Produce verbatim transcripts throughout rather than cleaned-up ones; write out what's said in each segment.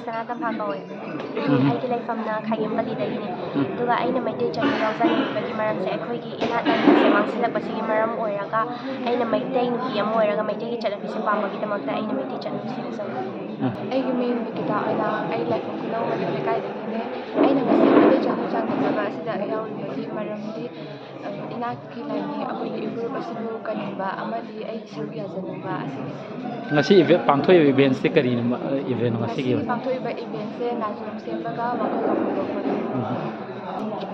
ꯁꯅꯥꯇꯝꯐꯥ ꯀꯧꯋꯦ꯫ ꯎꯝ꯫ ꯑꯩꯒꯤ ꯂꯩꯐꯝꯅ ꯈꯥꯏꯒꯦꯝꯄꯜꯂꯤꯗꯒꯤꯅꯤ꯫ ꯎꯝ꯫ ꯑꯗꯨꯒ ꯑꯩꯅ ꯃꯩꯇꯩ ꯆꯅꯨ ꯌꯥꯎꯖꯅꯤꯡꯕꯒꯤ ꯃꯔꯝꯁꯦ, ꯑꯩꯈꯣꯏꯒꯤ ꯏꯅꯥꯠ ꯂꯥꯏꯅꯤꯡꯁꯦ ꯃꯥꯡꯁꯤꯜꯂꯛꯄꯁꯤꯒꯤ ꯃꯔꯝ ꯑꯣꯏꯔꯒ, ꯑꯩꯅ ꯃꯩꯇꯩ ꯅꯨꯄꯤ ꯑꯃ ꯑꯣꯏꯔꯒ ꯃꯩꯇꯩꯒꯤ ꯆꯠꯅꯕꯤꯁꯦ ꯄꯥꯝꯕꯒꯤꯗꯃꯛꯇ ꯑꯩꯅ ꯃꯩꯇꯩ ꯆꯅꯨꯁꯦ ꯌꯥꯎꯖꯕꯅꯤ꯫ ꯎꯝ꯫ ꯑꯩꯒꯤ ꯃꯤꯡ ꯅꯤꯀꯤꯇꯥ ꯑꯣꯏꯅꯥꯝ, ꯑꯩ ꯂꯥꯏꯐꯝ ꯈꯨꯅꯧ ꯃꯅꯤ ꯂꯩꯀꯥꯏꯗꯒꯤꯅꯦ꯫ ꯑꯩꯅ ꯉꯁꯤ ꯃꯩꯇꯩ ꯆꯅꯨ ꯆꯥꯡꯗꯝꯅꯕ ꯑꯁꯤꯗ ꯌꯥꯎꯔꯤꯕꯒꯤ ꯃꯔꯝꯗꯤ, ꯏꯅꯥꯠꯀꯤ ꯂꯥꯏꯅꯤꯡ ꯑꯩꯈꯣꯏꯒꯤ ꯏꯐꯨꯔꯨꯞ ꯑꯁꯤꯕꯨ ꯀꯟꯕ ꯑꯃꯗꯤ ꯑꯩꯒꯤ ꯁꯔꯨꯛ ꯌꯥꯖꯅꯤꯡꯕ ꯑꯁꯤꯅꯤ꯫ ꯉꯁꯤ ꯏꯚꯦ-, ꯄꯥꯡꯊꯣꯛꯏꯕ ꯏꯚꯦꯟꯁꯁꯦ ꯀꯔꯤꯅꯣ, ꯃ-, ꯏꯚꯦꯟ ꯉꯁꯤꯒꯤ ꯉꯁꯤ ꯑꯣꯏꯅ? ꯄꯥꯡꯊꯣꯛꯏꯕ ꯏꯚꯦꯟꯁꯦ ꯅꯥꯆꯣꯝ ꯁꯦꯝꯕꯒ ꯋꯥꯈꯜ ꯂꯧꯁꯤꯡ ꯎꯝ꯫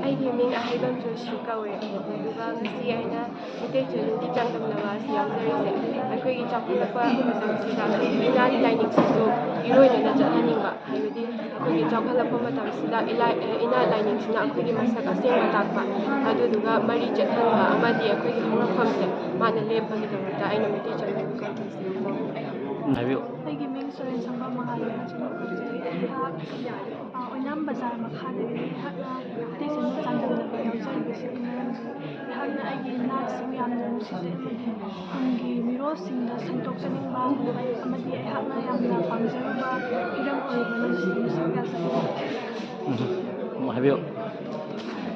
ꯑꯩꯒꯤ ꯃꯤꯡ ꯑꯍꯩꯕꯝ ꯖꯣꯏꯁ꯭ꯔꯤ ꯀꯧꯋꯦ꯫ ꯑꯗꯨꯒ ꯉꯁꯤ ꯑꯩꯅ ꯃꯩꯇꯩ ꯆꯅꯨꯒꯤ ꯆꯥꯡꯗꯝꯅꯕ ꯑꯁꯤ ꯌꯥꯎꯖꯔꯤꯁꯦ, ꯑꯩꯈꯣꯏꯒꯤ ꯆꯥꯎꯈꯠꯂꯛꯄ ꯃꯇꯝꯁꯤꯗ ꯏꯅꯥꯠ ꯂꯥꯏꯅꯤꯡꯁꯤꯁꯨ ꯏꯔꯣꯏꯅꯅ ꯆꯠꯍꯟꯅꯤꯡꯕ, ꯍꯥꯏꯕꯗꯤ ꯑꯩꯈꯣꯏꯒꯤ ꯆꯥꯎꯈꯠꯂꯛꯄ ꯃꯇꯝꯁꯤꯗ ꯏꯂꯥꯏ-, ꯏꯅꯥꯠ ꯂꯥꯏꯅꯤꯡꯁꯤꯅ ꯑꯩꯈꯣꯏꯒꯤ ꯃꯁꯛ ꯑꯁꯦꯡꯕ ꯇꯥꯛꯄ, ꯑꯗꯨꯗꯨꯒ ꯃꯔꯤ ꯆꯠꯍꯟꯕ ꯑꯃꯗꯤ ꯑꯩꯈꯣꯏꯒꯤ ꯍꯧꯔꯛꯐꯝꯁꯦ ꯃꯥꯅ ꯂꯦꯞꯄꯒꯤꯗꯃꯛꯇ ꯑꯩꯅ ꯃꯩꯇꯩ ꯆꯅꯨꯒꯤ ꯀꯥꯡꯕꯨꯁꯦ ꯌꯥꯎꯖꯕꯅꯤ꯫ ꯍꯥꯏꯕꯤꯌꯨ꯫ ꯑꯩꯒꯤ ꯃꯤꯡ ꯁꯣꯔꯦꯟ ꯁꯝꯕ ꯃꯉꯥꯜꯂꯩꯃ ꯆꯅꯨ ꯀꯧꯖꯩ꯫ ꯑꯩꯍꯥꯛ, ꯑ, ꯑꯣꯏꯅꯥꯝ ꯕꯖꯥꯔ ꯃꯈꯥꯗꯒꯤꯅꯤ꯫ ꯑꯩꯍꯥꯛꯅ ꯃꯩꯇꯩ ꯆꯅꯨ ꯆꯥꯡꯗꯝꯅꯕ ꯌꯥꯎꯖꯔꯤꯕꯁꯤꯒꯤ ꯃꯔꯝꯗꯤ ꯑꯩꯍꯥꯛꯅ ꯑꯩꯒꯤ ꯅꯥꯠꯁꯤꯕꯨ ꯌꯥꯝꯅ ꯅꯨꯡꯁꯤꯖꯩ ꯑꯃꯗꯤ ꯇꯨꯡꯒꯤ ꯃꯤꯔꯣꯜꯁꯤꯡꯗ ꯁꯟꯗꯣꯛꯆꯅꯤꯡꯕ ꯑꯃꯗꯤ ꯑꯩꯍꯥꯛꯅ ꯌꯥꯝꯅ ꯄꯥꯝꯖꯔꯨꯕ ꯍꯤꯔꯝ ꯑꯣꯏꯔꯤꯕꯅ ꯃꯁꯤꯗ ꯁꯔꯨꯛ ꯌꯥꯖꯕꯅꯤ꯫ ꯎꯝ, ꯍꯥꯏꯕꯤꯌꯨ꯫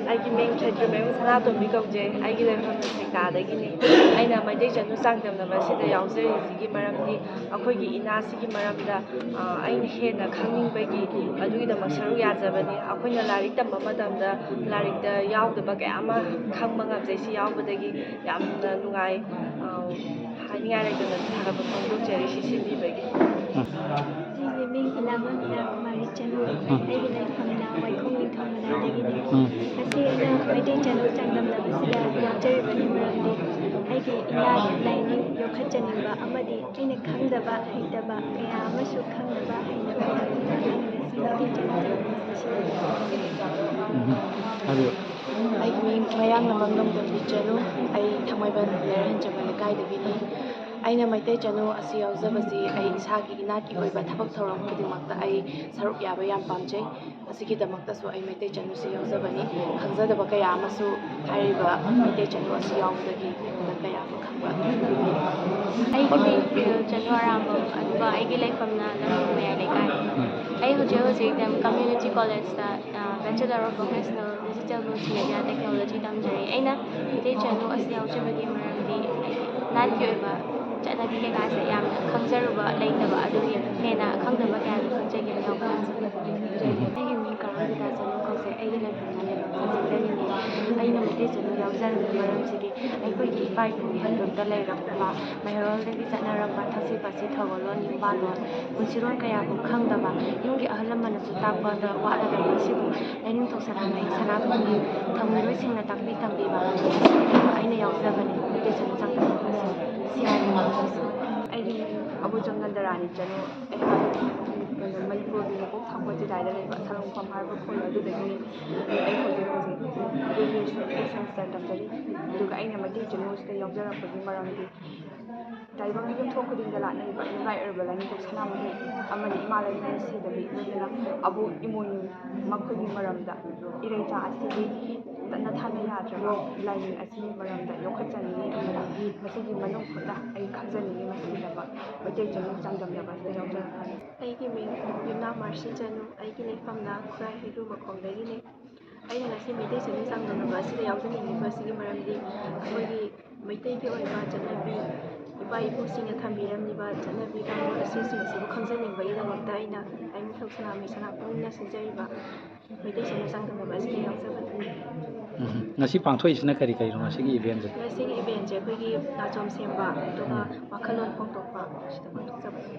ꯑꯩꯒꯤ ꯃꯤꯡ ꯈꯦꯇ꯭ꯔꯤꯃꯌꯨꯝ ꯁꯅꯥꯇꯣꯝꯕꯤ ꯀꯧꯖꯩ꯫ ꯑꯩꯒꯤ ꯂꯩꯐꯝꯅ ꯁꯦꯛꯇꯥꯗꯒꯤꯅꯤ꯫ ꯑꯩꯅ ꯃꯩꯇꯩ ꯆꯅꯨ ꯆꯥꯡꯗꯝꯅꯕ ꯑꯁꯤꯗ ꯌꯥꯎꯖꯔꯤꯁꯤꯒꯤ ꯃꯔꯝꯗꯤ ꯑꯩꯈꯣꯏꯒꯤ ꯏꯅꯥꯠꯁꯤꯒꯤ ꯃꯔꯝꯗ, ꯑ, ꯑꯩꯅ ꯍꯦꯟꯅ ꯈꯪꯅꯤꯡꯕꯒꯤ ꯑꯗꯨꯒꯤꯗꯃꯛ ꯁꯔꯨꯛ ꯌꯥꯖꯕꯅꯤ꯫ ꯑꯩꯈꯣꯏꯅ ꯂꯥꯏꯔꯤꯛ ꯇꯝꯕ ꯃꯇꯝꯗ ꯂꯥꯏꯔꯤꯛꯇ ꯌꯥꯎꯗꯕ ꯀꯌꯥ ꯑꯃ ꯈꯪꯕ ꯉꯝꯖꯩ꯫ ꯁꯤ ꯌꯥꯎꯕꯗꯒꯤ ꯌꯥꯝꯅ ꯅꯨꯡꯉꯥꯏ꯫ ꯑ, ꯍꯥꯏꯅꯤꯡꯉꯥꯏ ꯂꯩꯇꯅ ꯊꯥꯒꯠꯄ ꯐꯣꯡꯗꯣꯛꯆꯔꯤ ꯁꯤ ꯁꯤꯟꯕꯤꯕꯒꯤ꯫ ꯎꯝ꯫ ꯑꯩꯒꯤ ꯃꯤꯡ ꯏꯂꯥꯕꯝ ꯏꯔꯥ ꯀꯨꯃꯥꯔꯤ ꯆꯅꯨ꯫ ꯎꯝ꯫ ꯑꯩꯒꯤ ꯂꯩꯐꯝꯅ ꯋꯥꯏꯈꯣꯡ ꯅꯤꯡꯊꯧ ꯃꯅꯥꯛꯇꯒꯤꯅꯤ꯫ ꯎꯝ꯫ ꯉꯁꯤ ꯑꯩꯅ ꯃꯩꯇꯩ ꯆꯅꯨ ꯆꯥꯡꯗꯝꯅꯕꯁꯤꯗ ꯌꯥꯎꯖꯔꯤꯕꯒꯤ ꯃꯔꯝꯗꯤ ꯑꯩꯒꯤ ꯏꯅꯥꯠ ꯂꯥꯏꯅꯤꯡ ꯌꯣꯛꯈꯠꯆꯅꯤꯡꯕ ꯑꯃꯗꯤ ꯑꯩꯅ ꯈꯪꯗꯕ ꯍꯩꯇꯕ ꯀꯌꯥ ꯑꯃꯁꯨ ꯈꯪꯅꯕ ꯍꯩꯅꯕ ꯍꯥꯏꯅ ꯉꯁꯤ ꯃꯩꯇꯩ ꯆꯅꯨ ꯆꯥꯡꯗꯝꯅꯕꯁꯤꯗ ꯎꯝ꯫ ꯍꯥꯏꯕꯤꯌꯨ꯫ ꯑꯩꯒꯤ ꯃꯤꯡ ꯃꯌꯥꯡꯂꯝꯕꯝ ꯅꯣꯡꯗꯝꯕꯤ ꯆꯅꯨ꯫ ꯑꯩ ꯊꯥꯡꯃꯩꯕꯟ ꯂꯩꯔꯛ ꯍꯦꯟꯖꯕ ꯂꯩꯀꯥꯏꯗꯒꯤꯅꯤ꯫ ꯑꯩꯅ ꯃꯩꯇꯩ ꯆꯅꯨ ꯑꯁꯤ ꯌꯥꯎꯖꯕꯁꯤ ꯑꯩ ꯏꯁꯥꯒꯤ ꯏꯅꯥꯠꯀꯤ ꯑꯣꯏꯕ ꯊꯕꯛ ꯊꯧꯔꯝ ꯈꯨꯗꯤꯡꯃꯛꯇ ꯑꯩ ꯁꯔꯨꯛ ꯌꯥꯕ ꯌꯥꯝ ꯄꯥꯝꯖꯩ꯫ ꯑꯁꯤꯒꯤꯗꯃꯛꯇꯁꯨ ꯑꯩ ꯃꯩꯇꯩ ꯆꯅꯨꯁꯤ ꯌꯥꯎꯖꯕꯅꯤ꯫ ꯈꯪꯖꯗꯕ ꯀꯌꯥ ꯑꯃꯁꯨ ꯍꯥꯏꯔꯤꯕ ꯃꯩꯇꯩ ꯆꯅꯨ ꯑꯁꯤ ꯌꯥꯎꯕꯗꯒꯤ ꯑꯩꯉꯣꯟꯗ ꯀꯌꯥ ꯑꯃ ꯈꯪꯕ ꯐꯪꯉꯤ꯫ ꯑꯩꯒꯤ ꯃꯤꯡ ꯐꯤꯔꯣꯜ ꯆꯅꯨ ꯑꯔꯥꯝꯕꯝ, ꯑꯗꯨꯒ ꯑꯩꯒꯤ ꯂꯩꯐꯝꯅ ꯂꯝꯐꯦꯜ ꯃꯌꯥꯏ ꯂꯩꯀꯥꯏ꯫ ꯎꯝ꯫ ꯑꯩ ꯍꯧꯖꯤꯛ ꯍꯧꯖꯤꯛ ꯗꯦꯝ ꯀꯝꯃ꯭ꯌꯨꯅꯤꯇꯤ ꯀꯣꯂꯦꯖꯇ, ꯑ, Bachelor of Professional Digital Multimedia Technology ꯇꯝꯖꯔꯤ꯫ ꯑꯩꯅ ꯃꯩꯇꯩ ꯆꯅꯨ ꯑꯁꯤ ꯌꯥꯎꯖꯕꯒꯤ ꯃꯔꯝꯗꯤ ꯑꯩꯒꯤ ꯅꯥꯠꯀꯤ ꯑꯣꯏꯕ ꯆꯠꯅꯕꯤ ꯀꯩꯀꯥꯁꯦ ꯌꯥꯝꯅ ꯈꯪꯖꯔꯨꯕ ꯂꯩꯇꯕ ꯑꯗꯨꯒꯤ ꯍꯦꯟꯅ ꯈꯪꯗꯕ ꯀꯌꯥꯗꯨ ꯈꯪꯖꯒꯦꯅ ꯌꯥꯎꯕ꯫ ꯑꯩꯒꯤ ꯃꯤꯡ ꯀꯥꯔꯣꯟ ꯕꯤꯗ꯭ꯌꯥꯆꯅꯨ ꯀꯧꯖꯩ꯫ ꯑꯩꯒꯤ ꯂꯩꯐꯝꯅ ꯂꯩꯐꯝ ꯁꯤꯗꯒꯤꯅꯤ꯫ ꯑꯩꯅ ꯃꯩꯇꯩ ꯆꯅꯨ ꯌꯥꯎꯖꯔꯤꯕ ꯃꯔꯝꯁꯤꯗꯤ ꯑꯩꯈꯣꯏꯒꯤ ꯏꯄꯥ ꯏꯄꯨꯒꯤ ꯍꯥꯛꯇꯛꯇ ꯂꯩꯔꯛꯄ ꯃꯩꯍꯧꯔꯣꯜꯗꯒꯤ ꯆꯠꯅꯔꯛꯄ ꯊꯛꯁꯤ ꯈꯥꯁꯤ ꯊꯧꯒꯜꯂꯣꯟ ꯅꯤꯡꯕꯥꯜꯂꯣꯟ ꯄꯨꯟꯁꯤꯔꯣꯜ ꯀꯌꯥꯕꯨ ꯈꯪꯗꯕ, ꯌꯨꯝꯒꯤ ꯑꯍꯜ ꯂꯃꯟꯅꯁꯨ ꯇꯥꯛꯄꯗ ꯋꯥꯠꯂꯕ ꯑꯁꯤꯕꯨ ꯂꯥꯏꯅꯤꯡꯊꯧ ꯁꯅꯥꯃꯍꯤ ꯁꯅꯥꯇꯣꯝꯕꯤ ꯊꯧꯃꯤꯔꯣꯏꯁꯤꯡꯅ ꯇꯥꯛꯄꯤ ꯇꯝꯕꯤꯕ ꯑꯩꯅ ꯌꯥꯎꯖꯕꯅꯤ꯫ ꯃꯩꯇꯩ ꯆꯅꯨ ꯆꯥꯡꯗꯝꯅꯕ ꯑꯁꯤ ꯍꯥꯏꯔꯤꯕ꯫ ꯑꯩꯒꯤ ꯃꯤꯡ ꯑꯕꯨꯆꯝ ꯅꯟꯗꯔꯥꯅꯤ ꯆꯅꯨ꯫ ꯑꯩꯍꯥꯛ ꯀꯩꯅꯣ, ꯃꯅꯤꯄꯨꯔꯒꯤ ꯅꯣꯡꯄꯣꯛ ꯊꯪꯕ ꯆꯤꯗꯥꯏꯗ ꯂꯩꯕ ꯁꯂꯪꯐꯝ ꯍꯥꯏꯕ ꯈꯨꯜ ꯑꯗꯨꯗꯒꯤꯅꯤ꯫ ꯑꯩ ꯍꯧꯖꯤꯛ ꯍꯧꯖꯤꯛ ꯒ꯭ꯔꯦꯖꯨꯑꯦꯁꯟ ꯑꯩꯠ ꯁꯦꯃꯤꯁꯇꯔ ꯇꯝꯖꯔꯤ꯫ ꯑꯗꯨꯒ ꯑꯩꯅ ꯃꯩꯇꯩ ꯆꯅꯨꯁꯤꯗ ꯌꯥꯎꯖꯔꯛꯄꯒꯤ ꯃꯔꯝꯗꯤ ꯇꯥꯏꯕꯪ ꯌꯨꯝꯊꯣꯡ ꯈꯨꯗꯤꯡꯗ ꯂꯥꯠꯅꯔꯤꯕ ꯅꯨꯡꯉꯥꯏ ꯑꯣꯏꯔꯕ ꯂꯥꯏꯅꯤꯡꯊꯧ ꯁꯅꯥꯃꯍꯤ ꯑꯃꯗꯤ ꯏꯃꯥ ꯂꯩꯃꯔꯦꯜ ꯁꯤꯗꯕꯤ ꯂꯣꯏꯅꯅ ꯑꯕꯨ ꯏꯃꯣꯏꯅꯨ ꯃꯈꯣꯏꯒꯤ ꯃꯔꯝꯗ ꯏꯔꯩꯆꯥ ꯑꯁꯤꯒꯤ ꯇꯠꯅ ꯊꯥꯅ ꯌꯥꯗ꯭ꯔꯕ ꯂꯥꯏꯅꯤꯡ ꯑꯁꯤꯒꯤ ꯃꯔꯝꯗ ꯌꯣꯛꯈꯠꯆꯅꯤꯡꯉꯤ ꯑꯃꯗꯤ ꯃꯁꯤꯒꯤ ꯃꯅꯨꯡ ꯍꯨꯠꯅ ꯑꯩ ꯈꯪꯖꯅꯤꯡꯉꯤ꯫ ꯃꯁꯤꯒꯤꯗꯃꯛ ꯃꯩꯇꯩ ꯆꯅꯨ ꯆꯥꯡꯗꯝꯅꯕ ꯑꯁꯤꯗ ꯌꯥꯎꯖꯔꯛꯄꯅꯤ꯫ ꯑꯩꯒꯤ ꯃꯤꯡ ꯌꯨꯝꯅꯥꯝ ꯃꯥꯔꯁꯤ ꯆꯅꯨ꯫ ꯑꯩꯒꯤ ꯂꯩꯐꯝꯅ ꯈꯨꯔꯥꯏ ꯍꯩꯔꯨ ꯃꯈꯣꯡꯗꯒꯤꯅꯤ꯫ ꯑꯩꯅ ꯉꯁꯤ ꯃꯩꯇꯩ ꯆꯅꯨ ꯆꯥꯡꯗꯝꯅꯕ ꯑꯁꯤꯗ ꯌꯥꯎꯖꯅꯤꯡꯂꯤꯕ ꯑꯁꯤꯒꯤ ꯃꯔꯝꯗꯤ ꯑꯩꯈꯣꯏꯒꯤ ꯃꯩꯇꯩꯒꯤ ꯑꯣꯏꯕ ꯆꯠꯅꯕꯤ, ꯏꯄꯥ ꯏꯄꯨꯁꯤꯡꯅ ꯊꯝꯕꯤꯔꯝꯂꯤꯕ ꯆꯠꯅꯕꯤ ꯀꯥꯡꯂꯣꯟ ꯑꯁꯤꯁꯤꯡ ꯑꯁꯤꯕꯨ ꯈꯪꯖꯅꯤꯡꯕꯒꯤꯗꯃꯛꯇ ꯑꯩꯅ ꯂꯥꯏꯅꯤꯡꯊꯧ ꯁꯅꯥꯃꯍꯤ ꯁꯅꯥꯄꯣꯝꯅ ꯁꯤꯟꯖꯔꯤꯕ ꯃꯩꯇꯩ ꯆꯅꯨ ꯆꯥꯡꯗꯝꯅꯕ ꯑꯁꯤꯗ ꯌꯥꯎꯖꯕꯅꯤ꯫ ꯎꯝ꯫ ꯉꯁꯤ ꯄꯥꯡꯊꯣꯛꯏꯁꯤꯅ ꯀꯔꯤ ꯀꯔꯤꯅꯣ ꯉꯁꯤꯒꯤ ꯏꯚꯦꯟꯁꯦ? ꯉꯁꯤꯒꯤ ꯏꯚꯦꯟꯁꯦ ꯑꯩꯈꯣꯏꯒꯤ ꯅꯥꯆꯣꯝ ꯁꯦꯝꯕ, ꯑꯗꯨꯒ ꯎꯝ꯫ ꯋꯥꯈꯜꯂꯣꯟ ꯐꯣꯡꯗꯣꯛꯄ, ꯑꯁꯤꯗ ꯄꯥꯡꯊꯣꯛꯆꯕꯅꯤ꯫